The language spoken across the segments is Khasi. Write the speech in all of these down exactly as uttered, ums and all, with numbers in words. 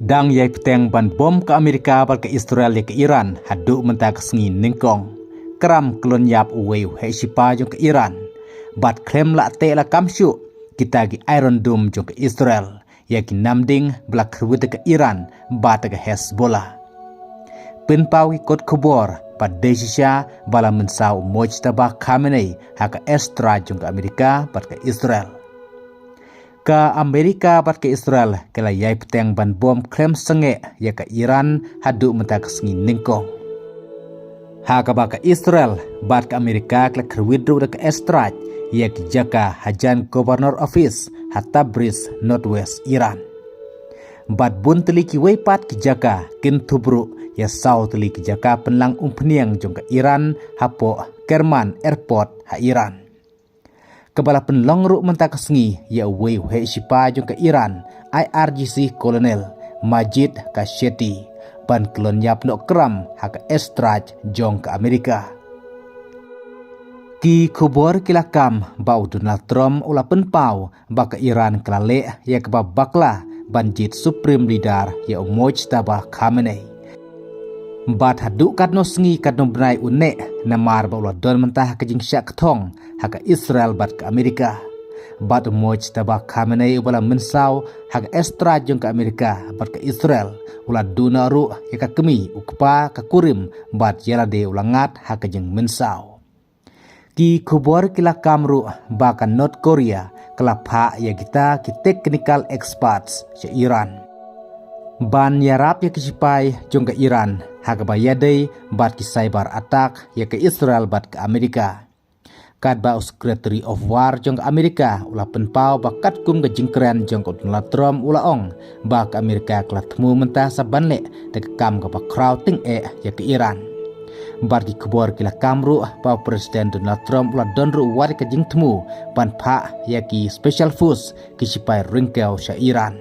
Dang ïai bteng ban bom ka Amerika bad ka Israel ïa ka Iran haduh mynta ka sngi nyngkong. Kram klon ïap uwei u heh shipa jong ka Iran. Bad khlem lah teh lah kam shuh kita ki Iron Dome jong ka Israel ïa ki namding ba la kyrwit da ka Iran bad da ka Hezbollah. Pynpaw ki kot khubor ba dei shisha ba la mynsaw u Mojtaba Khamenei ha ka airstrike jong ka Amerika bad ka Israel. Ka Amerika bad ka Israel ki la ïai bteng ban bom khlem sangeh ïa ka Iran haduh mynta ka sngi nyngkong. Ha kaba ka Israel bad ka Amerika ki la kyrwit ruh da ka airstrike ïa ki jaka hajan Governor Office ha Tabriz, Northwest Iran. Bad bun tylli kiwei pat ki jaka kin thup ruh ïa saw tylli ki jaka pynlang umphniang jong ka Iran hapoh Kerman Airport ha Iran. Kaba la pynlong ruh mynta ka sngi ïa uwei u heh shipa jong ka Iran, I R G C Colonel Majid Kasheti, ban klon ïap noh kram ha ka airstrike jong ka Amerika. Ki khubor ki la kam ba u Donald Trump u la pynpaw ba ka Iran ka la leh ïa kaba bakla ban jied Supreme Leader ïa u Mojtaba Khamenei. Bad haduh katno sngi katno bnai u neh namar ba u la don mynta ha ka jingshah kthong ha ka Israel bad ka Amerika. Bad u Mojtaba Khamenei uba la mynsaw ha ka airstrike jong ka Amerika bad ka Israel u la duh noh ruh ïa ka kmie, u kpa, ka kurim bad ïa lade u la ngat ha ka jingmynsaw. Ki khubor ki la kam ruh ba ka North Korea ka la phah ïa kita ki technical experts sha Iran ban ïarap ïa ki sipai jong ka Iran ha kaba ïadei bad ki cyber attack ïa ka Israel bad ka Amerika. Katba u Secretary of War jong ka Amerika u la pynpaw ba katkum ka jingkren jong ka Donald Trump u la ong ba ka Amerika ka la thmu mynta sa ban leh da ka kam kaba khraw tyngeh ïa ka Iran. Bad ki khubor ki la kam ruh ba u President Donald Trump u la don ruh wat ka jingthmu ban phah ïa ki special force, ki sipai ryngkew sha Iran.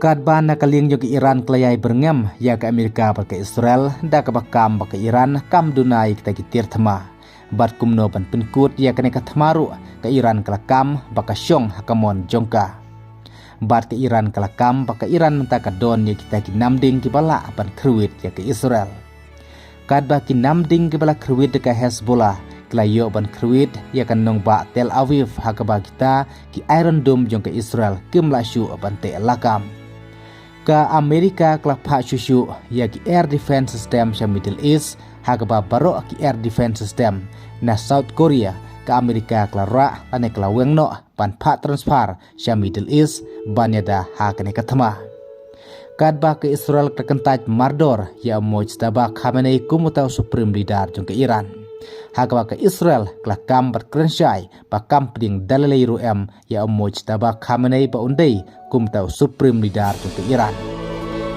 Katba na ka liang jong ka Iran ka la ïai byrngem ïa ka Amerika bad ka Israel da kaba kam ba ka Iran kam duna ïa kita ki tiar thma. Bad kumno ban pynkut ïa kane ka thma ruh, ka Iran ka la kam ba ka shong ha ka mon jong ka. Bad ka Iran ka la kam ba ka Iran mynta ka don ïa kita ki namding kiba lah ban kyrwit ïa ka Israel. Katba ki namding kiba la kyrwit da ka Hezbollah ki la ïoh ban kyrwit ïa ka nongbah Tel Aviv ha kaba kita ki Iron Dome jong ka Israel kim lah shuh ban teh lakam. Ka Amerika ka la phah shuh shuh ïa ki air defense system sha Middle East, ha kaba baroh ki air defense system na South Korea ka Amerika ka la rah lane ka la weng noh ban phah transfer sha Middle East ban ïada ha kane ka thma. Katba ka Israel ka kyntait mardor ïa u Mojtaba Khamenei kum uta u Supreme Leader jong ka Iran. Ha kaba ka Israel ka la kam bad kren shai ba kam pdiang da lei lei ruh em ïa u Mojtaba Khamenei ba un dei kum uta u Supreme Leader jong ka Iran.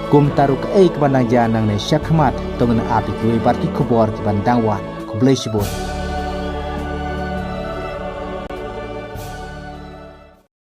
Kumta ruh kaei kaba nang ïa nangne shakhmat, to ngin ap ïa kiwei pat ki khubor kiban dang wan. Khublei shibun.